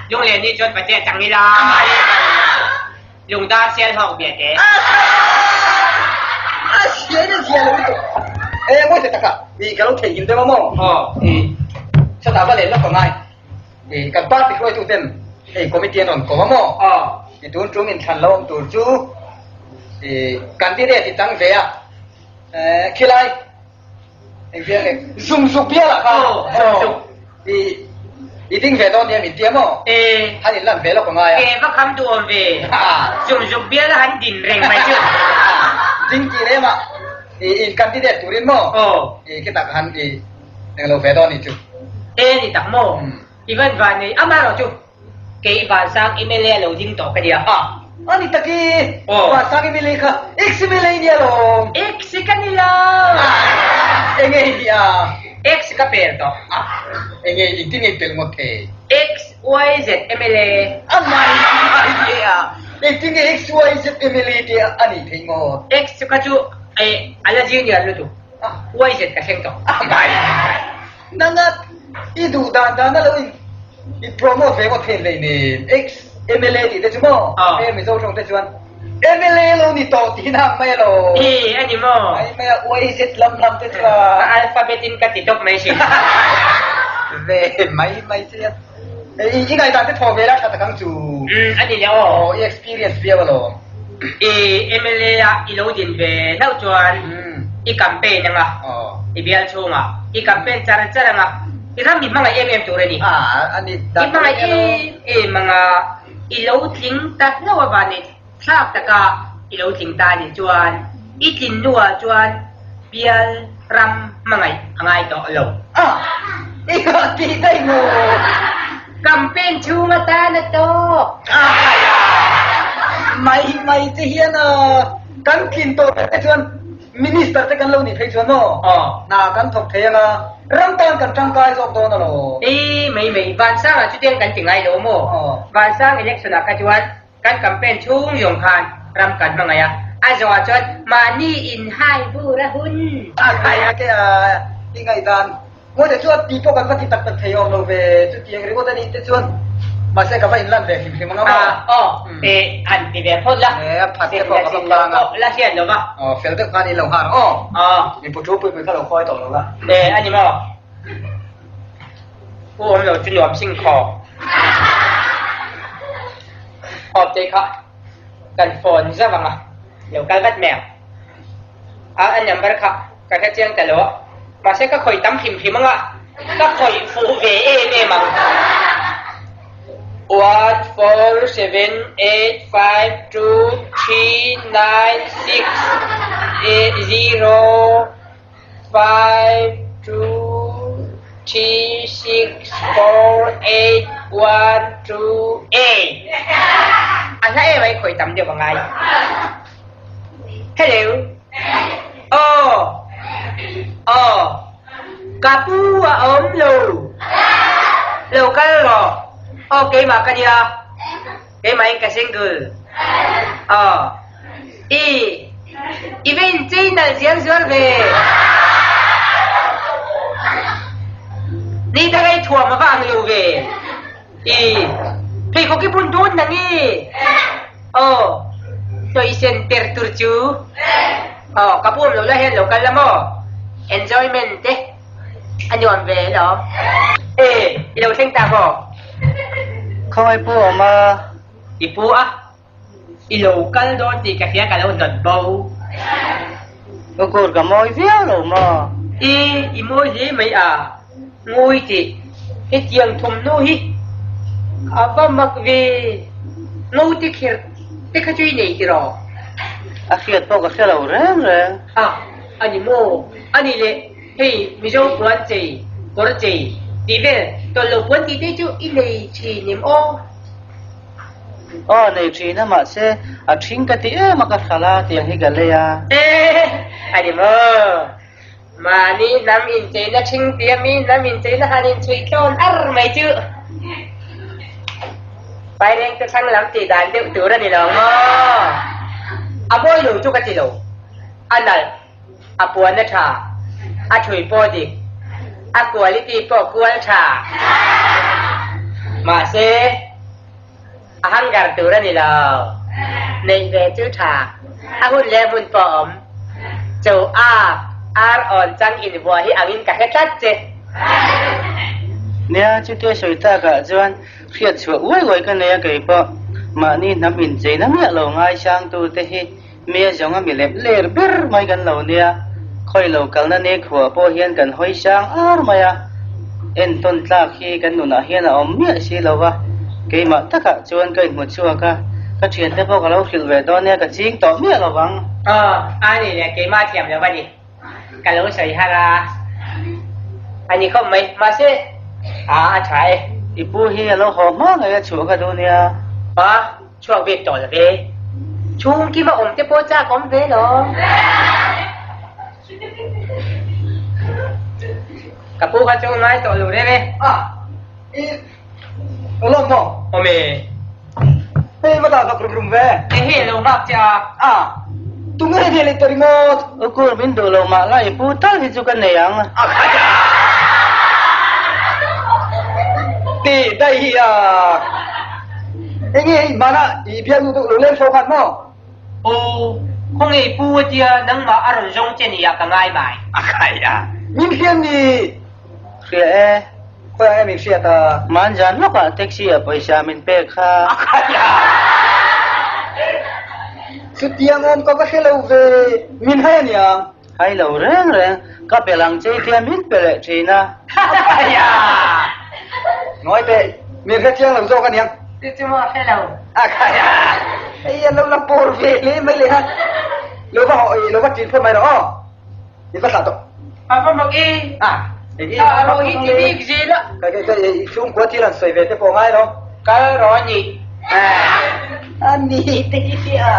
Lunglen nih cun pacia cang ila. Lungdar sial hawk bia te. A sia in zia lo lutuk. E mawi te taka i ka lo theihnghilh deuh a maw? Aw. I chutah va len lawk ka ngai. I kan party hruaitu ten hei committee an rawn ko a maw? Aw. I tun tum inthlan lo awm tur chu i candidate i tang ve a. E khilai Engtiang nge? Zungzuk bial ah khan. Aw, zungzuk. I i ding ve dawn nia min ti a maw? E. Han in lan ve lawk a ngai a. E va kham duh awm ve. Zungzuk bial a han din reng mai chu. Ding tih rem ah i in candidate turin maw? Aw. I khi tak han i englo ve dawn ni chu. E ni tak maw? I van van nei amaherawh chu. Kei Vansang MLA lo ding tawh ka nia. A, a ni tak i, Vansang MLA kha X MLA nia lawm. X ka ni lo. A, enge i nih a? X ka pel tawh. A, enge engtin nge i pel ngawt thei? X, Y, Z MLA. A mai mai nia. Engtin nge X, Y, Z MLA te a nih theih ngawt? X chu kha chu a la junior lutuk. Y, Z ka thleng tawh. A mai mai. Nanga i duh dan dan a lo in i promote ve ngawt theih hlei nen ex mla tih te chu maw he Mizo tawng te chuan mla lo ni tawh tih na ang mai alo. E a ni maw? Mai mai a uai zet lam lam te chu a. Ka alphabet in ka ti tawp mai si. Ve mai mai che a. I i ngaihdan te thaw ve la tha tak ang chu. Umm a ni le aw. Aw i experience viau alawm. I mla a i lo din ve hlauh chuan i campaign anga i bial chhungah i campaign char char anga i ram i hmangaih em em tur a ni. I hmangaih em em anga i lo tling ta hlauh avangin thlak taka i lo tling ta anih chuan i tlin hnuah chuan bial ram hmangaih a ngai tawh lo. A, i ha tih daih maw? Campaign chhung atan a tawk. A, mai mai te hian a kan tlin tawh te chuan Minister te kan lo nih phei chuan maw? Aw. Hna kan thawk thei anga ram tan kan tangkai zawk dawn alawm. Ei, mai mai, Vansangah chutiang kan ti ngai lo maw? Aw. Vansang election ah kha chuan Kan campaign chhung zawng khan ram kan hmangaih a, a zawhah chuan mahni in hai bur a hun. A khai a ke a i ngaihdan ngawt te chuan ti pawh kan va ti tak tak thei awm lo ve, chutiang ringawt a nih te chuan mahse ka va inlan ve hrim hrim ang a maw? Aw, e han ti ve phawt la. E a phat te pawh ka va pang a. La hriat lo va. Aw, fel deuh khan in lo nghal ang aw. Aw. Mi pu thu pui pui kha lo khawi tawh lo la. E a ni maw? Pu awm lo chu nuam sing khaw. Awp te kha kan phone zauh ang a, lo kal vat mai ang. A a number kha ka hre chiang ta lo a, mahse ka khawih tam hrim hrim ang a, ka khawih fuh ve em em ang. One four seven eight five two three nine six eight zero Five, two, three, six, four, eight, one, two, eight. A hla em ai khawi tam deuh a ngai. Hello. Aw. Aw. Ka pu a awm lo. Lo kal rawh. Aw keimah ka nia. Keimah in ka single. Aw. I i va inchei nalh zial zual ve. Ni dang ei thuam a va ang lo ve. I pheikhawk i bun dun nang i. center tur chu. Aw, ka pu awm lo lai hian lo kal la maw? Enjoyment te a nuam ve alawm. E, i lo thleng ta maw? Khawngaih pu awm a. I pu a, i lo kal dawn tih ka hria ka lo hnawt bo. Ka kur ka mawi viau lo maw? E, i mawi hle mai a, ngawi teh, hetiang thawmhnaw hi a va mak ve, ngo te kher te kha chu i nei tiraw? A hriat pawh ka hre lo reng reng. A, a ni maw? A ni leh, hei Mizo puan chei, kawr chei tih vel tawlh lo puan tih te chu i nei thin em aw? Aw nei thin a mahse a thing ka ti em a ka hral a tiang hi ka lei a. E a ni maw? Mahni hnam incheina thing tia mi hnam incheina han inchhuih tlawn ar mai chu Paireng te thlang lam tih dan deuh tur a ni lo maw? A mawi lo chu ka ti lo. A nalh, a puan a tha, a thui pawh dik, a quality pawh kual tha. Mahse, a hangar tur a ni lo. Neih ve chu tha, a hun leh hmun pawh awm. Cho ak, ar awn chang invuah hi angin ka hre tlat che. Nia, chutia sawi takah chuan hriat chhuah uai uai ka nei a keipawh. Mahni hnam incheina miah lo ngaisangtute hi Mi a zawnga mi lep ler ber mai kan lo nia, khawi lo kalna ni khuah pawh hian kan hawi sang ar mai a, entawn tlak hi kan nunah hian a awm miah si lo va, keimah takah chuan ka inhmu chhuak a, ka thiante pawh ka lo hrilh ve dawn nia, ka ching tawh miah lo vang. Aw, a ni le, keimah thiam lo a ni, ka lo sawi har a, a ni khawp mai, mahse, a a tha e. I pu hi a lo haw hma ngei a chhuah ka duh nia. A. Chhuak bik tawh lo ve. Chhung kima awm te pawh chak awm ve lo. Ka pu kha chu ngai tawh lo reng e. A, i lawm maw? Awm e. Hei va dah vak rum rum ve. Hei hi lo nghak che a. A, tunge hei hei leh ta ringawt. U Kur min duh lo mah la i pu tal hi chu ka nei ang. A khat a. Ti daih hi a. Enge hei hmanah i biaknu deuh lo leng fo khan maw? Aw, khawnge pu a tia nangmah a rawn zawng che nia ka ngai mai. A khai a, min hriat ni? Hria e, khawiah nge min hriat a? Manjan lawkah taxi ah pawisa min pek kha. A khai a, chutiang awm ka va hre lo ve, min hai a nia. Hai lo reng reng, ka bel ang che tia min pe leh thin a. Hahaia! Ngawi teh, min hre chiang lo zawk aniang. Chu chu maw hre lo. Akhaia! Hei a lo la pawr ve hle mai leh a. Lo va haw i, lo va ṭin phawt mai rawh aw. I va thlah tawh. A va mak e. A, eng i. A rawh hi ti bik zel a. Ka ka ka i chhungkua thil han sawi ve te pawh ngai lo. Kal rawh a ni. A ni te hi a.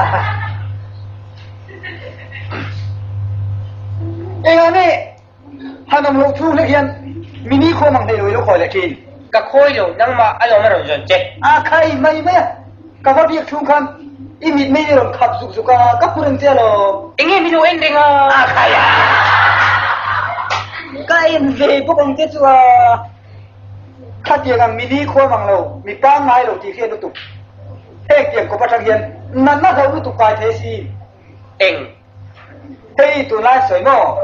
Engah nge han awm loh chhung hlek hian mini khawm ang hleilo i lo khawi leh thin? Ka khawi lo, nangmah a lawm a rawn zawn che. A khai mai mai a, ka va biak chhung khan i mitmei i rawn khap zuk zuk a, ka hmu reng che alawm. Enge min lo en reng a? A khai a, ka en ve bawk ang che chu a, khatiang ang mini khawm ang lo, mi pangngai lo tih hriat lutuk. Heng tiang kawp atang hian natna hlo lutuk kai thei si. Eng? Hei tunlai sawi maw?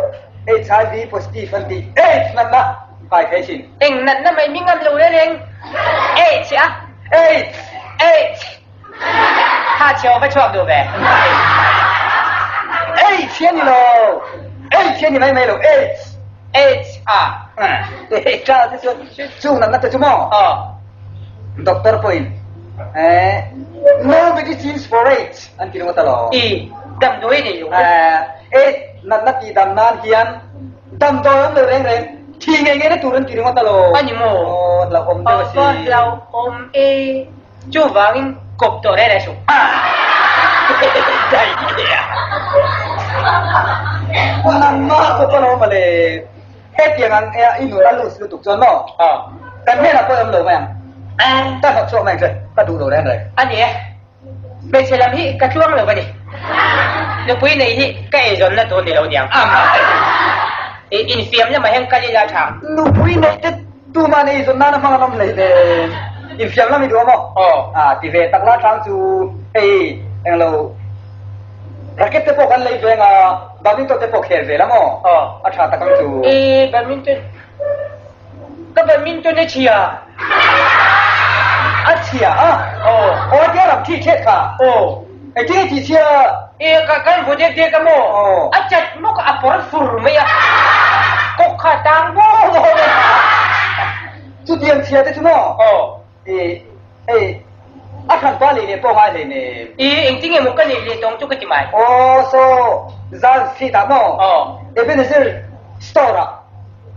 HIV positive an tih AIDS natna kai thei sin. Eng natna mai mi ngam lo reng reng? AIDS a? AIDS! AIDS! Tha chhio va chhuak duh ve. AIDS hi a ni lo. AIDS hi a ni mai mai lo. AIDS! AIDS a? Tha te chuan chung natna te chu maw? Aw. Doctor pawhin eh no medicines for AIDS an ti ringawt alawm. I damdawi nei lo. Eh AIDS natna tih dam nan hian damdawi awm lo reng reng thi ngei ngei na tur an ti ringawt alawm. A ni maw? Aw hlauhawm deuh a si. Aw hlauhawm e. Chuvangin kawp tawh reng reng suh. Daih a. Nangmah kawp alawm mawle. Hetiang ang e i nun a loose lutuk chuan maw? Kan hnenah pawh awm lo mai ang. Ka hnawt chhuak mai ang che, ka duh lo reng reng. A ni e, hmeichhe lam hi ka tluang lo a ni. Nupui nei hi ka eizawnna tur ni lo niang. I infiam lamah hian kal ila tha. Nupui nei te tuman eizawn nana hmang an awm hlei nen. Infiam lam i duh a maw? Aw. A ti ve tak la chang chu hei englo. Racket te pawh kan lei veng a, badminton te pawh khel ve la maw? A tha tak ang chu. E, badminton. Ka badminton a chhia. A chhia a? Aw. Aw a tia ram thi thet kha. Aw. Engtin nge tih chhia? E, ka kan vaw dek dek a maw? Aw. A chat mawk a pawr fur mai a. Kawk kha tang bawk bawk a. Chutiang chhia te chu maw? Aw. I, hei, a hran pa lei leh pawh ngai hlei nem. I, engtin nge maw ka neih leh tawng chu ka ti mai. Aw, saw, Zan Street ah maw? Aw. Ebenezer Store ah,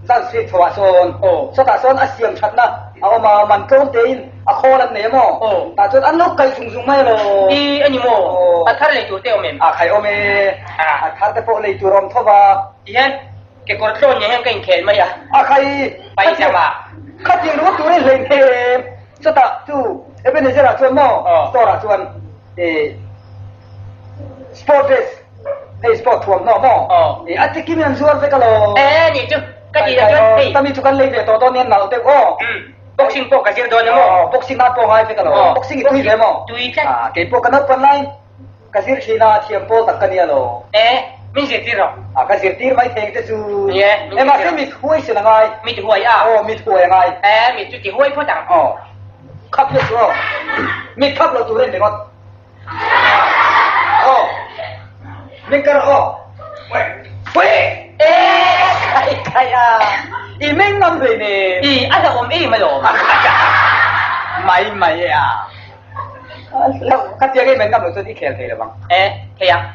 Zan Street chho ah sawn. Aw. Sawtah sawn a siam thatna a awm a, man tlawm tein a khawl an nei a maw? Aw. Tah chuan an lo kaih zung zung mai alo. I, a ni maw? Aw. A thar lei tur te awm em? A khai awm e. A. A thar te pawh lei tur a awm tho va. Tihian Kekawr tlawn nen hian ka inkhel mai a. A khai, Paihchama. Khatiang ringawt tur in hlei hnem. Chutah chu Ebenezer ah chuan maw store ah chuan i sport dress hei sport thuamhnaw maw i a chikim in an zuar vek alawm. E nih chu ka tih ah chuan hei. Tami chu kan lei ve tawh dawn nia nalh deuh aw. Boxing pawh ka zir dawn a maw. Boxing nan pawh ngai vek alawm. Boxing i tui ve maw? Tui tlat. Keipawh ka naupan lai. Ka zir thin a, thiam pawl tak ka nia lo. E, min zirtir rawh. A, ka zirtir mai thei ang che chu. Ni e, min E, mahse zirtir. mit huai sin a ngai. Mit huai a? Aw, mit huai a ngai. E, mit chu ti huai phawt ang. Aw, khap leh chu aw. Mit khap lo tur a ni ringawt. Aw, min kar aw. Weh! E, khai khai a. I meng ngam hlei nen. I, a hlauhawm em alawm. Mai mai e a. Ka tiang em en ngam lo chuan i khel thei lo vang. E, thei ang.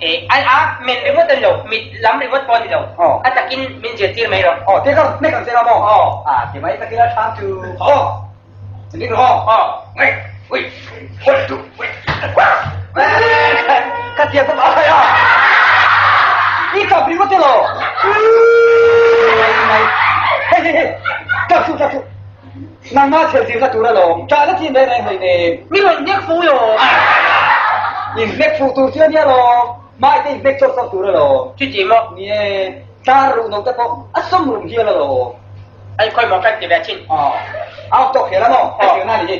E, a, a, men ringawt a ni lo, mit lam ringawt pawh a ni lo. Aw. A takin min zirtir mai rawh. Aw, tia ka hnek ang che nga maw? Aw. A, ti mai takin a thang chu. Aw, ning rawh aw. Aw. Wei, wei, one, two, wei. Ka tiang bawk a khai a. I kap ringawt elaw? Mai mai. Hei, hei, hei. Tap suh, tap suh. Nangmah chheltirna tur alawm, ṭah na chin reng reng hlei nen. Mi rawn hnek fuh lo. In hnek fuh tur chu a nia lawm, mai te in hnek chawt chawt tur alawm. Chuti maw? Ni e, tar ruh no te pawh a sawm rum hial alawm. Ai khawi maw kan ti ve chin. Aw, a awk tawk hial a maw? Hei zirna ni hi.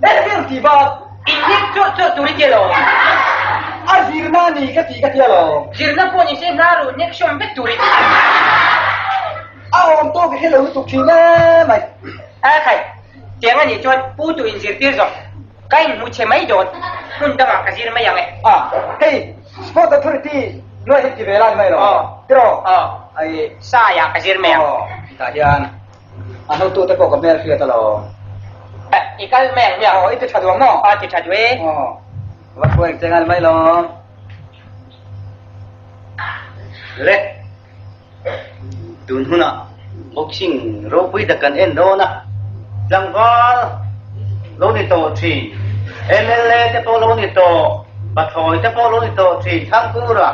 Engtin ti bak? In hnek chawt chawt tur i ti alawm. A zirna ni ka ti ka ti alawm. Zirna pawh ni se hna ruh hnek sawm vek tur i ti. A awm tawk i hre lo lutuk thin e mai. A khai, tiang a nih chuan pu tu in zirtir zawk. Ka in hmu chhe mai dawn. Hmun dangah ka zir mai ang e. A, hei Sport Authority nuai hi ti ve lai mai lo. Aw. Tiraw? Aw. Ai. Saiah ka zir mai ang. Aw, tah hian. A hotute pawh ka hmel hriat alawm. I kal mai ang hmiang. Aw, i ti tha duang maw? A ti tha duh e. Aw, va hruai ang che ngal mai lo. Le, tun hunah boxing ropui tak kan en dawn a, tlangval lo ni tawh thin, mla te pawh lo ni tawh, pathlawi te pawh lo ni tawh thin, Thangkura.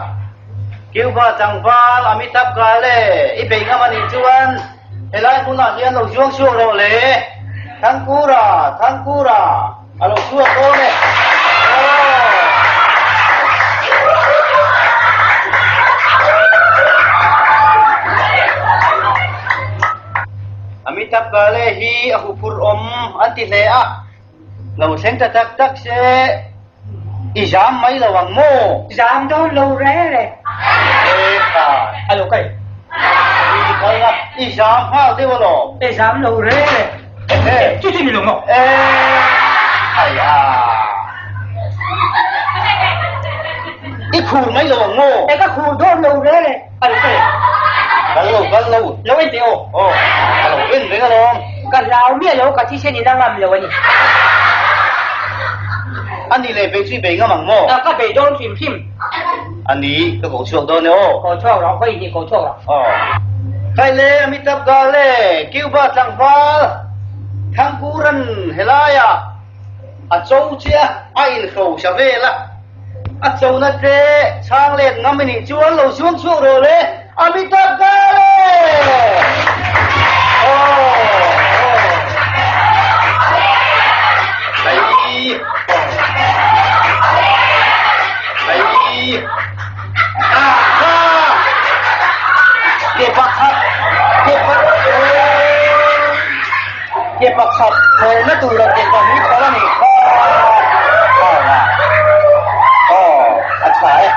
Cuba tlangval Amitabh Gale i bei ngam a nih chuan helai hmunah hian lo zuang chhuak rawh le. Thangkura, Thangkura, a lo chhuak dawn e. Amitabh Gale hi a huphurh awm an ti hle a. Lo thleng ta tak tak se, i zam mai lo ang maw? Zam dawn lo reng reng. E khai. A lo kai. I kal a, i zam nghal deuh alawm. E zam lo reng reng. E. Chu chu ni lo maw? E khai a. I khur mai lo ang maw? E ka khur dawn lo reng reng. A lo kai. Kal lo, kal lo. Lo en teh aw. Aw, ka lo en reng alawm. Ka hlau miah lo, ka thisen in a ngam lo a ni. A ni leh bei chu i bei ngam ang maw? Ka bei dawn hrim hrim. A ni, ka ko chhuak dawn e aw. Ko chhuak rawh, vawi hnih ko chhuak rawh. Aw. Kai le, Amitabh Gale, Cuba tlangval, Thangkuran helaiah a cho che a, a inhrosa vel a. A chona te chhang let ngam i nih chuan lo zuang chhuak rawh le, Amitabh Gale! Aw, aw. Ai, ai. Ah, ha! Ke pakhat, ke pakhat. Ke pakhat thawhna tura ke pahnih thawh a nih kha. Aw, a tha e.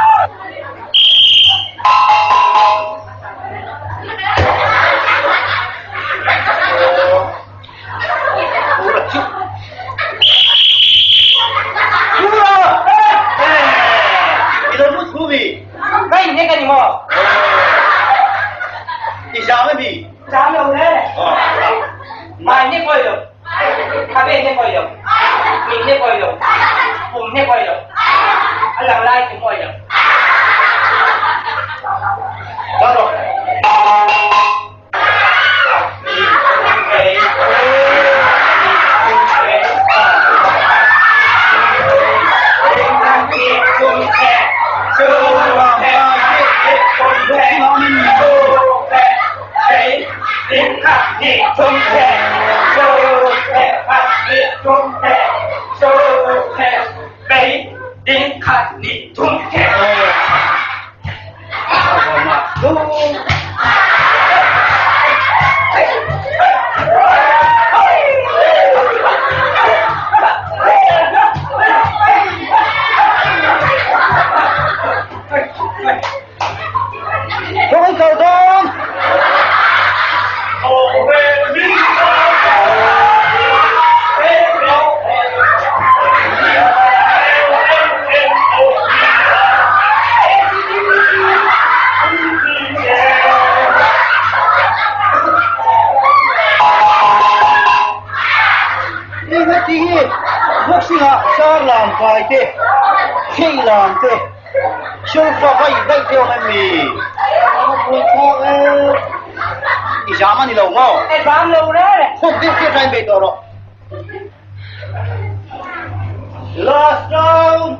Last round!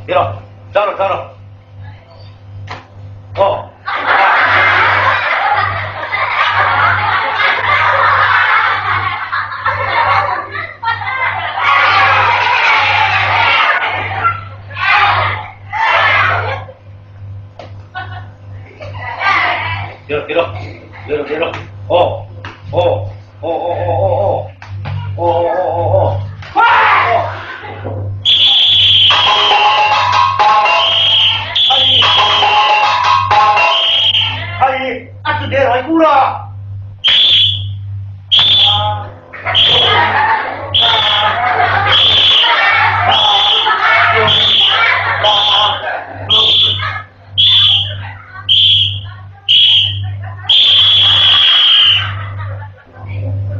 Hero, charo, charo. Oh. Hero, hero. Hero, hero. Oh. Oh. Oh, oh, oh, oh, oh. Oh, oh, oh, oh, oh. Oh. Hay, a chu de roi ku la.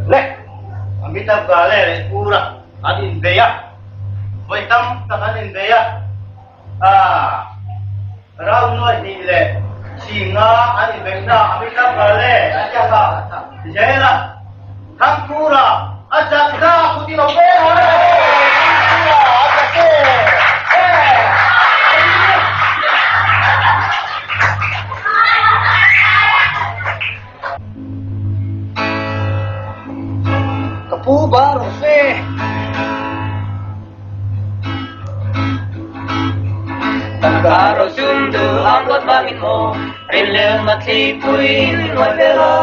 Le, Amitabh Gale leh Pura an inbei a, vawi tam tak an inbei a, ah, round nuai hnih leh singa an inbeihna Amitabh Gale a ziak a, zel a, Thangkura a chak ta kut i lo ve a, Thangkura a chak e. Ka pu ba rawh se. Tangka ro sum du ang dawt vangin maw rinhlel mathlipui in nuai vel a.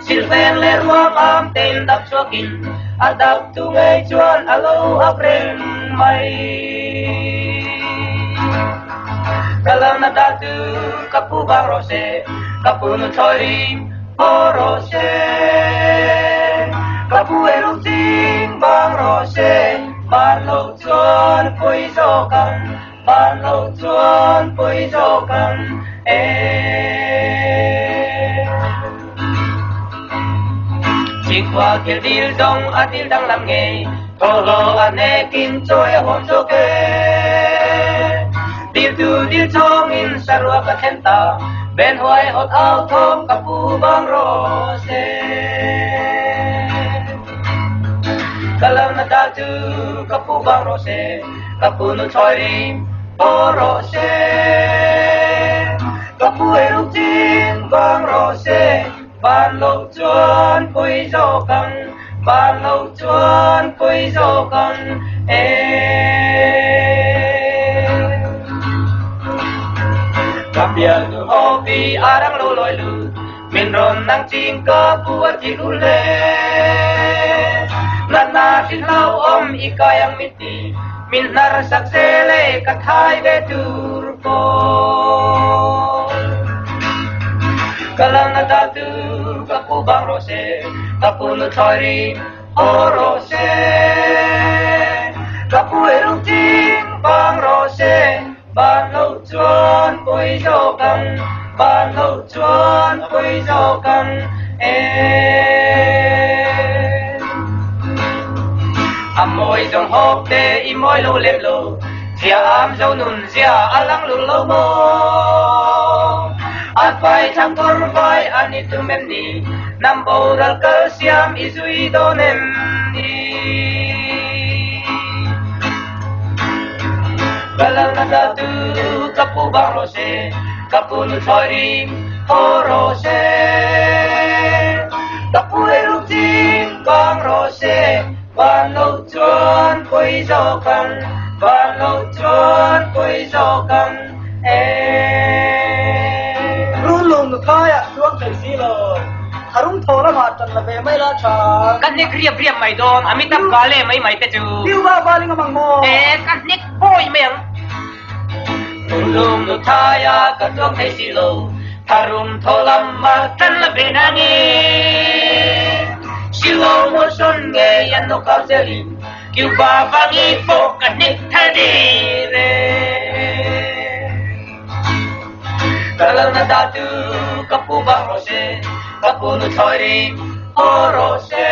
Silfen leh ruang am tein dap chhuakin a dap tu ngei chuan a lo ap reng mai. Ka lam a dah tu ka pu bang rawh se, ka pu nu thlawi rim haw rawh se. Ka pu ei ruk ching bang rawh se, ban loh chuan pawi zawk ang, ban loh chuan pawi zawk ang e. Chingkhua thil dil zawng a dil danglam ngei, thawhlawh a hnekin chawi a huam zawk e. Dil tu dil chawngin saruak ka thlen ta, ben huai hawt au thawm ka pu bang rawh se. Ka lam a ta chu ka pu bang rawh se, ka pu nu thlawi rim haw rawh se. Ka pu ei ruk ching vang rawh se, ban loh chuan pawi zawk ang, ban loh chuan pawi zawk ang e. Bialnu haw pi a rang lo lawi lut, min rawn nang ching ka pu a ti ru hle. Natna hrilh hlauhawm i kai ang min ti, min hnar sak zel e ka thai ve tur pawh. Ka lalna ta tu ka pu bang rawh se, ka pu nu thlawi rim haw rawh se. Ka pu eruk ching bang rawh se. Ban loh chuan pawi zawk ang, ban loh chuan pawi zawk ang e. A mawi zawng hawk te i mawi lo lem lo, zia am zo nun zia a lang lur lo maw. A fai thlang kawr vai a ni tum em ni, hnam boral kal siam i zui dawn em ni. Ka lalna ta tu ka pu bang rawh se, ka pu nu thlawi rim haw rawh se. Ka pu ei ruk ching kang rawh se, van loh chuan pawi zawk ang, van loh chuan pawi zawk ang e. Rulung nu thaiah chuang thei si lo. Tharum thaw lamah tan la ve mai la tha. Ka hnek riap riap mai dawn, Amitabh Gale mai mai te chu. Piu va va ling amang maw? E, ka hnek bawi mai ang. Rulung nu thaia ka chuang thei si lo, tharum thaw lamah tan la ve na nge. Slow motion ngei an knockout zelin, Cuba vangi pawh ka hnek thar der e. Ka lalna ta tu ka pu bang rawh se, ka pu nu thlawi rim haw rawh se.